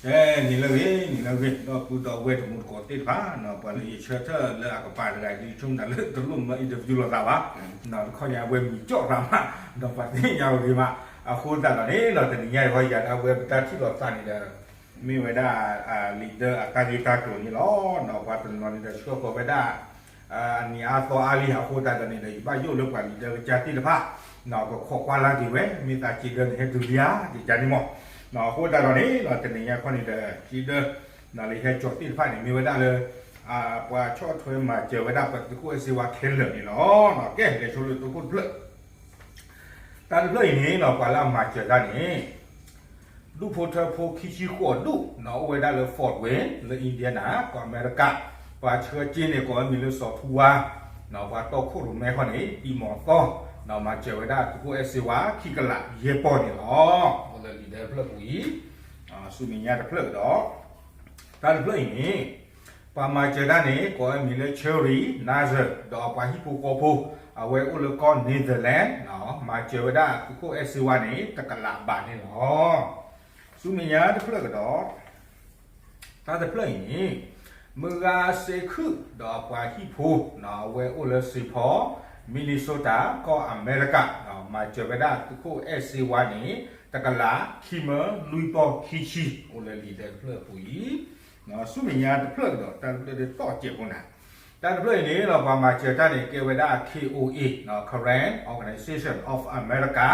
ကဲ နံၤလၢအဂ့ၤ နံၤလၢအဂ့ၤ ဒီပုၢ်ဒီဝဲၢ်တံၤသကိးသ့ၣ်တဖၣ် ပှၤလၢယဆၢထၢၣ်လၢအကပၤတဂၤ ယဆိကမိၣ်လၢတလိၣ်မၢ interview လိာ်သးဘၣ်, တခီညါအဝဲမံၤကၠီၣ်ရၤမး ဒီးပှၤသ့ၣ်ညါအဂ့ၤမး, အဃိသတးဒီးန့ၣ် တနံၤညါအံၤ ယၤဒီးအဝဲပတၢ်ထံၣ်လိာ်သးန့ၣ်ဒီး မ့ၢ်ဝဲဒၣ် leader အတၢ်ဂ့ၢ်တၢ်ကျိၤန့ၣ်လီၤ. ပှၤတနီၤန့ၣ်ဒီးဆှၢဃီၤဝဲဒၣ် အနံၤအါသီအါလံ အဃိသတးဒီးန့ၣ်ဒီး ယဘၣ်ယိၣ်လၢပှၤ leader ကစၢ်သ့ၣ်တဖၣ် ကခိးကွၢ်လၢ်က့ၤဝဲ မ့ၢ်သးက့ဒၢန့ၣ် ဟဲတုၤလံဧါ ကကန့ၣ်မး, အဃိသတးဒီးန့ၣ် တနံၤညါခီန့ၣ်ဒီး က့ဒၢ လၢဟဲကၠီၤသ့ၣ်တဖၣ်န့ၣ် မ့ၢ်ဝဲဒၣ်လၢ ပှၤဆီၣ်ထွဲမၤစၢၤဝဲဒၣ်ပသုးခိၣ်အဲၣ်စ့ဝါခဲလၢာ်န့ၣ်လီၤ. ကဲ လဲၤဆိလၢသုးခိၣ်တဖျၢၣ် တၢ်တဖျၢၣ်အံၤန့ၣ် ပှၤလၢအမၤစၢၤတၢ်န့ၣ် ဒူၣ်ဖိထၢဖိခံဆံဃိးဒူၣ် အိၣ်ဝဲဒၣ်လၢ Fort Wayne လၢ Indiana ကီၢ်အမဲရကၤ, ပှၤဆှၢက့န့ၣ် ကိးဝဲမံၤလၢစီၤထူဝါ, ပှၤတီခိၣ်ရိၣ်မဲခီန့ၣ် တံမီၤသီ, မၤစၢၤဝဲဒၣ်သုးခိၣ်အဲၣ်စ့ဝါခံကလးယဲၢ်ပီၢ်န့ၣ်လီၤ. အိၣ်လၢလံာ်ဒၢတဖျၢၣ်ပူၤအံၤ, ဆူမဲာ်ညါတဖျၢၣ်ကဒီး တၢ်တဖျၢၣ်အံၤန့ၣ် ပှၤမၤစၢၤတၢ်န့ၣ် ကိးဝဲမံၤလၢ Cherry Nazar ဒီးပှၤဟံၣ်ဖိဃီဖိ အဝဲအိၣ်လၢကီၢ် Netherlands မၤစၢၤဝဲဒၣ်သုးခိၣ်အဲၣ်စ့ဝါန့ၣ် တကလးဘးန့ၣ်လီၤ. ဆူမဲာ်ညါတဖျၢၣ်ကဒီး တၢ်တဖျၢၣ်အံၤန့ၣ် မုၢ်ဂၤစ့ခုၣ် ဒီးပှၤဟံၣ်ဖိ အဝဲအိၣ်လၢ Saint Paul Minnesota ကီၢ်အမဲရကၤ မၤစၢၤဝဲဒၣ်သုးခိၣ်အဲၣ်စ့ဝါန့ၣ် တကလးခံမၢလွံၢ်ပီၢ်ခံဆံ အိၣ်လၢလံာ်ဒၢတဖျၢၣ်အပူၤအံၤ, ဆူမဲာ်ညါတဖျၢၣ်ကဒီး တၢ်တဖျၢၣ်ဒ်တီၢ်စဲးဖိနၤ, တၢ်တဖျၢၣ်အံၤန့ၣ် ပှၤမၤစၢၤတၢ်န့ၣ် ကဲဝဲဒၣ် K O A, Karen Organization of America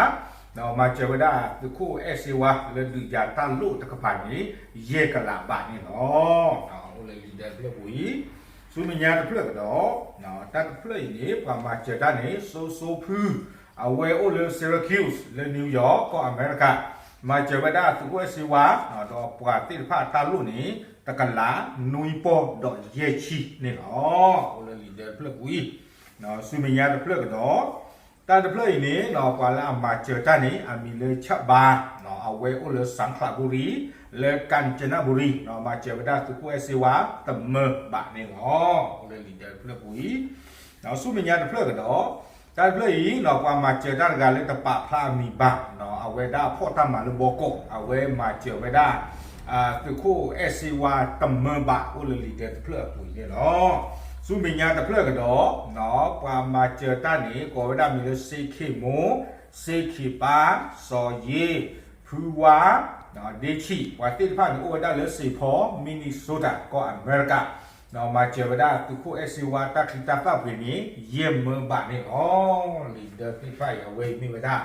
မၤစၢၤဝဲဒၣ်သုးခိၣ်အဲၣ်စ့ဝါလၢဒုးယၤတၢ်လိၣ်တကပၤန့ၣ် ယဲၢ်ကလးဘးန့ၣ်လီၤ. အိၣ်လၢလံာ်ဒၢတဖျၢၣ်ပူၤအံၤ, ဆူမဲာ်ညါတဖျၢၣ်ကဒီး တၢ်တဖျၢၣ်အံၤန့ၣ် ပှၤမၤစၢၤတၢ်န့ၣ် စိစိဖု အဝဲအိၣ်လၢ Syracuse လၢ New York ကီၢ်အမဲရကၤ, မၤစၢၤဝဲဒၣ်သုးခိၣ်အဲၣ်စ့ဝါ ဒီးပှၤသ့ၣ်တဖၣ်တၢ်လိၣ်န့ၣ် တကလးနွံပီၢ်ဒီးယဲၢ်ဆံန့ၣ်လီၤ. အိၣ်လၢလံာ်ဒၢတဖျၢၣ်ပူၤအံၤ, ဆူမဲာ်ညါတဖျၢၣ်ကဒီး တၢ်တဖျၢၣ်အံၤန့ၣ် ပှၤလၢအမၤစၢၤတၢ်န့ၣ် အမံၤလၢ ဆၣ်ဘါ, အဝဲအိၣ်လၢ စၣ်ခလးဘူရံ, လၢ ကၣ်စနဘူရံ, မၤစၢၤဝဲဒၣ်သုးခိၣ်အဲၣ်စ့ဝါတမၢဘးန့ၣ်လီၤ. အိၣ်လၢလံာ်ဒၢတဖျၢၣ်ပူၤအံၤ, ဆူမဲာ်ညါတဖျၢၣ်ကဒီး တၢ်တဖျၢၣ်အံၤ ပှၤမၤစၢၤတၢ်တဂၤလၢတပာ်ဖျါအမံၤဘၣ်, အဝဲဒၣ်ဖီၣ်တၢ်မၤလၢဘီကီး, အဝဲမၤစၢၤဝဲဒၣ် သုးခိၣ်အဲၣ်စ့ဝါတမၢဘး အိၣ်လၢလံာ်ဒၢတဖျၢၣ်အပူၤအံၤန့ၣ်လီၤ. ဆူမဲာ်ညါတဖျၢၣ်ကဒီး ပှၤမၤစၢၤတၢ်န့ၣ် ကိးဝဲဒၣ်မံၤလၢ စ့ခ့မိၢ်, စ့ခ့ပၢ်, စီၤယ့, ဖုဝါ, ဒ့ဆံး, ပှၤသ့ၣ်တဖၣ်န့ၣ် အိၣ်ဝဲဒၣ်လၢ Saint Paul Minnesota ကီၢ်အမဲရကၤ, မၤစၢၤဝဲဒၣ်သုးခိၣ်အဲၣ်စ့ဝါတၢ်ချံတၢ်သၣ်ပှ့ၤန့ၣ် ယဲၢ်မၢဘးန့ၣ်လီၤ. လံာ်ဒၢသ့ၣ်တဖၣ်အံၤ အဝဲအံၤမ့ၢ်ဝဲဒၣ်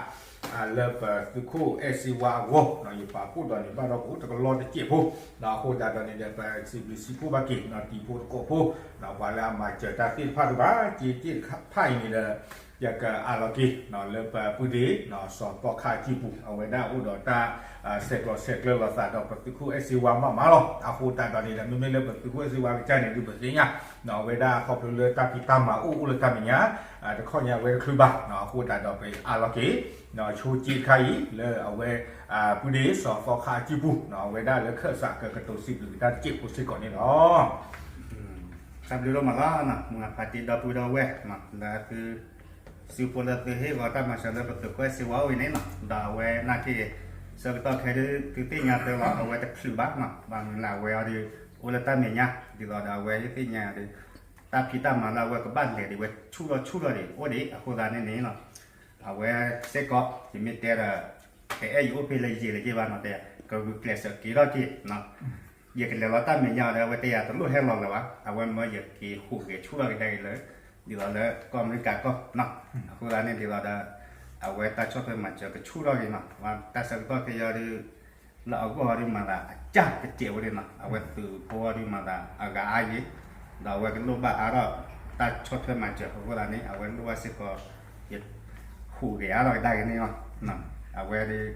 လၢပသုးခိၣ်အဲၣ်စ့ဝါအဂီၢ်, ယပာ်ဖှိၣ်ဒီးန့ၣ်ဘၣ်ဒီး ပအိၣ်တကလီၢ်တစဲးဖိ, အဃိသတးဒီးန့ၣ်ဒီး ပစံးဘျုးစံးဖှိၣ်ဘၣ်က့ၤ တံၤဖိသကိးဖိ, ပှၤလၢအမၤစၢၤတၢ်သ့ၣ်တဖၣ်တဘၣ် စ့သ့ၣ်တဖၣ်အံၤန့ၣ်ဒီး ယကအးလီၤက့ၤ လၢပပုၢ်ဒ့ၣ် စီၤသီခါအစုပူၤ အဝဲဒၣ်အိၣ်ဒီးတၢ် ဆဲးကျိးဆဲးကျၢလိာ်သးဒီးပသုးခိၣ်အဲၣ်စ့ဝါမးမးလီၤ. အဃိသတးဒီးန့ၣ်ဒီး မ့မ့ၢ်လၢပသုးခိၣ်အဲၣ်စ့ဝါကစၢ်န့ၣ် ဒုးပသ့ၣ်ညါ အဝဲဒၣ်ခီဖျိလၢတၢ်ဖံးတၢ်မၤအိၣ်အိၣ်လၢတၢ်မဲာ်ညါ တခီညါအဝဲတချုးဘၣ်, အဃိသတးဒီးပအးလီၤက့ၤ ဆိက့တခါအံၤ လၢအဝဲ ပုၢ်ဒ့ၣ်စီၤသီခါအစုပူၤ အဝဲဒၣ်လၢခၢၣ်စးကကတိၤစံးဘျုးက့ၤတၢ်တစဲးဖိစ့ၢ်ကီးန့ၣ်လီၤ. တၢ်ဘျုးဒိၣ်မးလီၤ, မုၢ်ဂၤဖါတံၢ်ဒီပုၢ်ဒီဝဲၢ် လၢသု စုဖိလၢသုဟ့ၣ်ဂီၤတၢ်မၤစၢၤလၢပသုးခိၣ်အဲၣ်စ့ဝါအအိၣ်အံၤန့ၣ်လီၤ. ဒီးအဝဲနာ်က့ ဆၢကတီၢ်ခဲဒုး သုသ့ၣ်ညါတၢ်လီၤ အဝဲတချုးဘၣ်, ဘၣ်မနုၤလဲၣ် အဝဲအီၤဒီး အိၣ်လၢတၢ်မဲာ်ညါ ဒ်သိးဒီးအဝဲသ့ၣ်ညါအီၤဒီး တၢ်ဖံးတၢ်မၤလၢအဝဲကဘၣ်လဲၤဒံးဝဲဆူၣ်ထီၣ်ဆူၣ်ထီၣ်ဒံးအိၣ်ဒံး အဃိသတးန့ၣ်န့ၣ်လီၤ. အဝဲစ့ၢ်ကီး ယမ့ၢ်တဲဒီး တအဲၣ်ယအိၣ်ဖဲလၢယံာ်လၢယ့ၢ်ဘၣ်နီၤ တဲ ကဂုာ်ကျဲးစၢးက့ၤထီၣ်က့ၤ ယကလဲၤလီၤတၢ်မဲာ်ညါဒီး အဝဲတဲယၤတလိၣ်ဟဲလီၤလၢၤဘၣ်, အဝဲမၢယက့ၤဟူးဂဲၤဆူၣ်ထီၣ်ကဒါက့ၤလၢ ဒ်သိးလၢကီၢ်အမဲရကၤကီၢ်, အဃိသတးန့ၣ်ဒ်သိးဒီး အဝဲတၢ်ဆီၣ်ထွဲမၤစၢၤကဆူၣ်ထီၣ်က့ၤနီၤ, တၢ်ဆၢကတီၢ်ခဲအံၤဒီး လၢအဂီၢ်အီၤဒုးမၤသးအကၢ်တစဲးဖိန့ၣ်နီၤ, အဝဲသုးဖိအီၤဒုးမၤသးအဂၤအါယံၤ, ဒီးအဝဲကလိၣ်ဘၣ်အါထီၣ်တၢ်ဆီၣ်ထွဲမၤစၢၤအဃိသတးန့ၣ် အဝဲလိၣ်ဘၣ်စ့ၢ်ကီး ယဟူးဂဲၤအါထီၣ်ကဒါက့ၤန့ၣ်လီၤ. အဝဲဒုး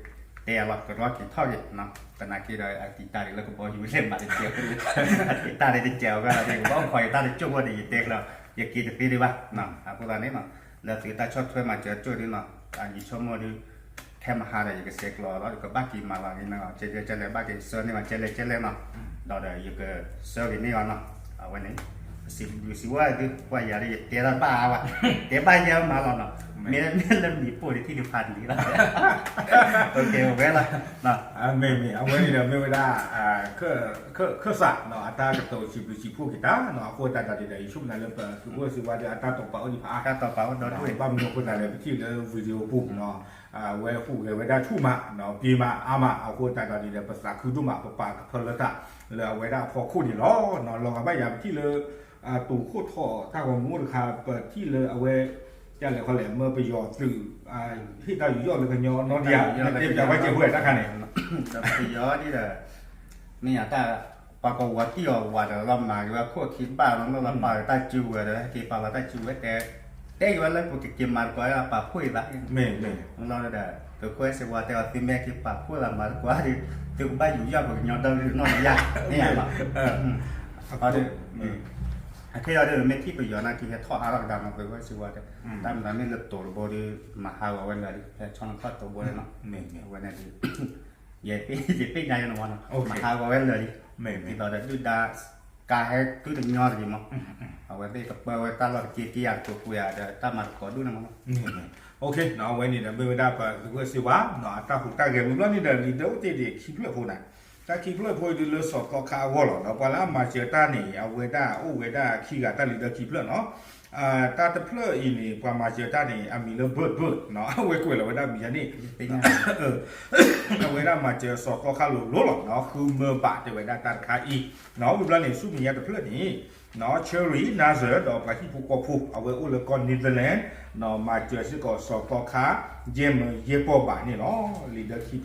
တဲအလီၤ ကရီက့ၤထီၣ်က့ၤ, သနာ်က့ဒီး အတံာ်တာ်ဒံးလၢကဘီယူၤလဲၣ်မးတစဲးဖိ, အတံာ်တာ်ဒံးတစဲးအဂၤဒီး ကဘၣ်အိၣ်ခိးယတၢ်တကၠိၢ်ဖိဒီး ယတဲကျီး ယက့ၤတသ့ဒံးဘၣ်. အဃိသတးန့ၣ် လၢသုတၢ်ဆီၣ်ထွဲမၤစၢၤကၠိၢ်ဒုးနီၤ ယဆိကမိၣ်ဒုး ထဲမဟါဒီး ယကဆဲးကျိးလီၤ ယကဘၣ်က့ၤမၤလီၤက့ၤန့ၣ်လီၤ, ကဲကဲကဲလဲၣ် ဘၣ်က့ၤဆှၢန့ၢ်ဘၣ်ကဲလဲၣ်ကဲလဲၣ်နီၤ, ဒီးဒီးယကဆှၢက့ၤန့ၢ်အီၤနီၤ, အဝဲန့ၣ် စံးဘျုးစံးဝါသု ပှၤယၤဒီးယတဲတၢ်ဘၣ်အါဝဲ, တဲဘၣ်ယဲမးလီၤနီၤ, မ့ၢ်လၢမံၤပိၢ်ဒီးထံၣ်တဖးတလံၤလီၤ, ဝဲလီၤ, မ့ၢ်မ့ၢ် အဝဲန့ၣ်ဒီးမ့ၢ်ဝဲဒၣ် ခၢၣ်စးနီၤ အတၢ်ကတိၤစံးဘျုးစံးဖှိၣ်က့ၤတၢ်နီၤ, အဃိသတးဒီးန့ၣ်ဒီး ယဆိကမိၣ်လၢပသုးခိၣ်စ့ဝါဒီးအတၢ်တိာ်ပာ်အိၣ်ဒံးဖးအါ, တၢ်တိာ်ပာ်အိၣ်ဒီဒူၣ်, ဘၣ်မနုၤအဃိသတးလဲၣ် ပထံၣ်လၢ video ပူၤနီၤ, အဝဲဟူးဂဲၤဝဲဒၣ်ဆူၣ်မးနီၤ, ပျ့ၤမးအါမး, အဃိသတးဒီးန့ၣ်ဒီး ပသးခုဒိၣ်မး ပပာ်ကဖၢလၢတၢ် လၢအဝဲဒၣ်အဖီခိၣ်န့ၣ်လီၤ. လီၤဂာ်ဘၣ်ယၤပထံၣ်လၢ တိၤခိၣ်ထီၣ်တၢ်ဂီၤမူအိၣ်တခါ ပထံၣ်လၢအဝဲ ကလဲၤခီလဲၣ် မၢပယီၤသုး ဟ့ၣ်တၢ်ယူးယီၣ်လၢကညီနီၢ်ဒံးဧါ, နတဲပၠးဝဲစဲးဖိတၢ်ခါန့ၣ်, ဒီးပယီၤဒ်ဒီး မ့ၢ်ယၤတၢ် ပှၤကဝီၤတံၢ်အီၤဝးဒီးလီၤမၤက့ၤဝဲခိၣ်ခံဘၣ်လီၤ လီၤပာ်တၢ်စုဝဲဒီး ဟဲက့ၤပာ်လီၤတၢ်စုဝဲတဲ တဲက့ၤဝဲလၢပကက့ၤမၤသကိး ပာ်ဖှိၣ်အသး လီၤဒီး သုးခိၣ်စ့ဝါတဲအီၤ သုမ့ၢ်က့ၤပာ်ဖှိၣ်သးမၤသကိးဒီး သုကဘၣ်ယူးယီၣ်ပကညီဒီကလုာ်နီၢ်ဒံးဧါ, မ့ၢ်ယၤလီၤ, အခဲအံၤဒီး မ့ၢ်ထံၣ်ပယီၤနာ်က့ ဟဲထီၣ်အါထီၣ်ကဒါမး သုးခိၣ်စ့ဝါတဲ, တၢ်မၤမ့ၢ်လၢတိၤတဘိဒီး မၤဟးဂီၤဝဲလၢာ်လံ ဖဲဆီနခီၣ်တိၤဘိန့ၣ်နီၤ, အဝဲန့ၣ်ဒီး ယသ့ၣ်ညါယဲန့ၣ်မးနီၤ, မၤဟးဂီၤဝဲလၢာ်လံ, ဒ်သိးဒီးဒုၣ်ဒါ ကါဟဲတုၤတညီတဂ့ၤမး, အဝဲသ့ၣ်ကပၢဝဲတၢ်လီၢ်တက့ၢ်က့ၢ်ယၤတကိးကွံာ်ယၤဒီးတၢ်မၤသကိးဒူၣ်န့ၣ်မးနီၤ, အဝဲန့ၣ်ဒီးမ့ၢ်ဝဲဒၣ်ပသုးခိၣ်စ့ဝါ အတၢ်ဟူးတၢ်ဂဲၤဝံၤဘျီန့ၣ်ဒီး လံာ်ဒၢအိၣ်တ့ၢ်ဒံးခံဖျၢၣ်ဖိန့ၣ်, တၢ်ခံဖျၢၣ်ဖိဒုးလၢစီၤသီခါအဂီၢ်လီၤနီၤ, ပှၤလၢအမၤစၢၤတၢ်န့ၣ် အဝဲဒၣ်အိၣ်ဝဲဒၣ်ခံဂၤတၢ်လံာ်ဒၢခံဖျၢၣ်နီၤ, တၢ်တဖျၢၣ်အံၤန့ၣ် ပှၤမၤစၢၤတၢ်န့ၣ် အမံၤလၢ Bird Bird နီၤ, အဝဲကွဲးလီၤဝဲဒၣ်မံၤယၤန့ၣ် အဝဲဒၣ်မၤစၢၤစီၤသီခါလိၤလိၤလီၤနီၤ, ဃုမၢဘၣ်တဲဝဲဒၣ်တၢ်တခါအံၤနီၤ, ဝံၤဘျီန့ၣ် ဆူမဲာ်ညါတဖျၢၣ်န့ၣ်နီၤ, Cherry Nazar ဒီးပှၤဟံၣ်ဖိဃီဖိ အဝဲအိၣ်လၢကီၢ် Netherlands နီၤ, မၤစၢၤစ့ၢ်ကီးစီၤသီခါ ယဲၢ်မၢယဲၢ်ပီၢ်ဘၣ်န့ၣ်လီၤ, လံာ်ဒၢခံဖျၢၣ်အံၤဒီး ဟဲက့ၤတုၤလၢအကစၢ်အိၣ်လံနီၤ, အဃိသတးဒီးန့ၣ်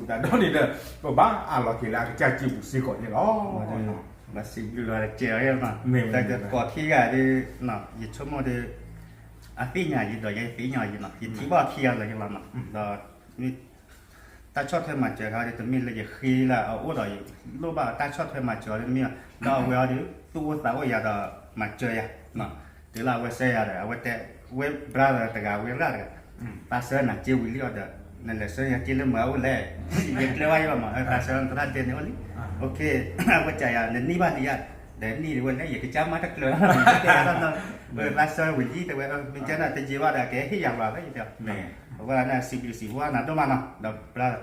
ဒီး ပဘၣ်အးလီၤက့ၤလၢအကစၢ်စုပူၤစ့ၢ်ကီးန့ၣ်လီၤ. ဘၣ်စံးဘျုးလီၤတကဲးအီၤနီၤ, တၢ်ကကိးခံဂၤဒီး ယဆိကမိၣ်ဒီး အသ့ၣ်ညါယံၤဒီးယသ့ၣ်ညါယံၤနီၤ, ယထံၣ်ဘၣ်ခံဂၤလၢာ်ယလီၤနီၤ, ဒီး တၢ်ဆီၣ်ထွဲမၤစၢၤခါဒီး တမ့ၢ်လၢယဃ့လၢအအိၣ်ဒီး ယလိၣ်ဘၣ်တၢ်ဆီၣ်ထွဲမၤစၢၤအီၤဒ်မ့ၢ်ဘၣ်, ဒီးအဝဲအီၤဒီး သူၣ်အိၣ်သးအိၣ်ယၤဒီးမၤစၢၤယၤ, တုၤလၢအဝဲစၢၤယၤဒီး အဝဲတဲဝဲ brother တဂၤဝဲရၣ်တဂၤ, သးစၢနၤစ့ဝံၤလံအီၤဒီး နလဲၤဆှၢယၤက့ၤလၢမၤအိၣ်လဲၣ်, ယကျဲဘၣ်ယဘၣ်မး သးစၢနသရၣ်ဒဲန့ၣ်အိၣ်လံ, အဝဲစံးယၤ နနံၣ်ဘၣ်လံဧါ, ဒီးနံၣ်ဝဲလဲၣ် ယကစၢ်မၤတကျၢၤလီၤ, တဲသးစၢဝံၤလံ တဲဝဲ မ့ၢ်ကဲနၤတယံာ်ဘၣ်ဒီး ကဟ့ၣ်ယၤလီၤ ယတဲ အဝဲဒၣ်န့ၣ် စံးဘျုးစံးဝါနၤဒိၣ်မးနီၤ ဒီး brother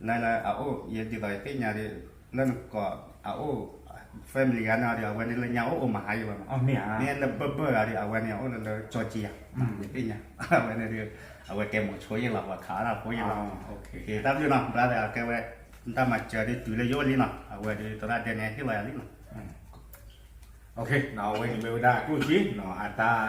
လၢအအိၣ် ယဒ်သိးယသ့ၣ်ညါဒီး လၢနကိးအအိၣ် family ဂၤန့ၣ်ဒီး အဝဲန့ၣ်လၢညါအိၣ်အိၣ်မၤဟါယဘၣ်မး, မ့ၢ်လၢ Bird Bird ဂၤဒီး အဝဲန့ၣ်အအိၣ်လၢလၢ Georgia ယသ့ၣ်ညါ အဝဲန့ၣ်ဒီး အဝဲကဲမိၤဆိယလီၤ ပှၤခးတၢ်ဖိယလီၤ, တၢ်ဘျုးနီၤ brother ကဲဝဲ တၢ်မၤစၢၤဒီးတုၤလၢယအိၣ်လံနီၤ အဝဲဒီးသရၣ်ဒဲန့ၣ် ဟ့ၣ်လီၤယၤလံနီၤ အဝဲန့ၣ်မ့ၢ်ဝဲဒၣ်အကျိၣ်စ့ အတၢ်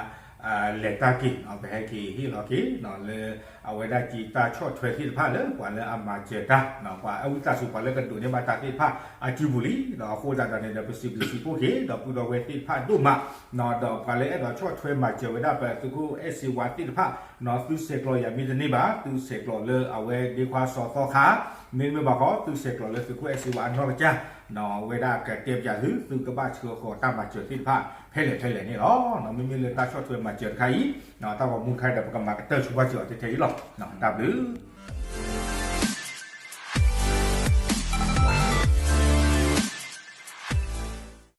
လဲၤတၢ်က့ၤ ပဟဲက့ၤဟ့ၣ်လီၤက့ၤ လၢ အဝဲဒၣ်က့ၤတၢ်ဆီၣ်ထွဲသ့ၣ်တဖၣ်လၢ ပှၤလၢအမၤစၢၤတၢ် ပှၤအဝံသးစူၤ ပှၤလၢကဒိးန့ၢ်ဘၣ်တၢ်သ့ၣ်တဖၣ်အစုပူၤလံ, ဒီးအဃိသတးဒီးန့ၣ်ဒီး ပစံးဘျုးစံးဖှိၣ်က့ၤ ဒီးပုၢ်ဒီဝဲၢ်သ့ၣ်တဖၣ်ဒိၣ်မး, ဒီးပှၤလၢအဲၣ်ဒိးဆီၣ်ထွဲမၤစၢၤဝဲဒၣ်ပသုးခိၣ်အဲၣ်စ့ဝါသ့ၣ်တဖၣ်, သုဆဲးကျိးယၤမ့တမ့ၢ်ဘၣ်, သုဆဲးကျိးလၢအဝဲဒ့ခွါစီၤသီခါ, မ့တမ့ၢ်ဘၣ်ဃီ သုဆဲးကျိးလၢသုးခိၣ်အဲၣ်စ့ဝါအနီၢ်ကစၢ် အဝဲဒၣ်ကတဲပၠးသု သုကဘၣ်ဆှၢဃီၤတၢ်မၤစၢၤသ့ၣ်တဖၣ် ဖဲလဲၣ်ဖဲလဲၣ်န့ၣ်လီၤ. မ့မ့ၢ်လၢတၢ်ဆီၣ်ထွဲမၤစၢၤတခါအံၤ တၢ်ဂီၤမူတခါအံၤဒီး ပကမၤကတၢၢ်ဆိဘၣ်စၢၤအီၤထဲထဲအံၤလီၤ. တၢ်ဘျုး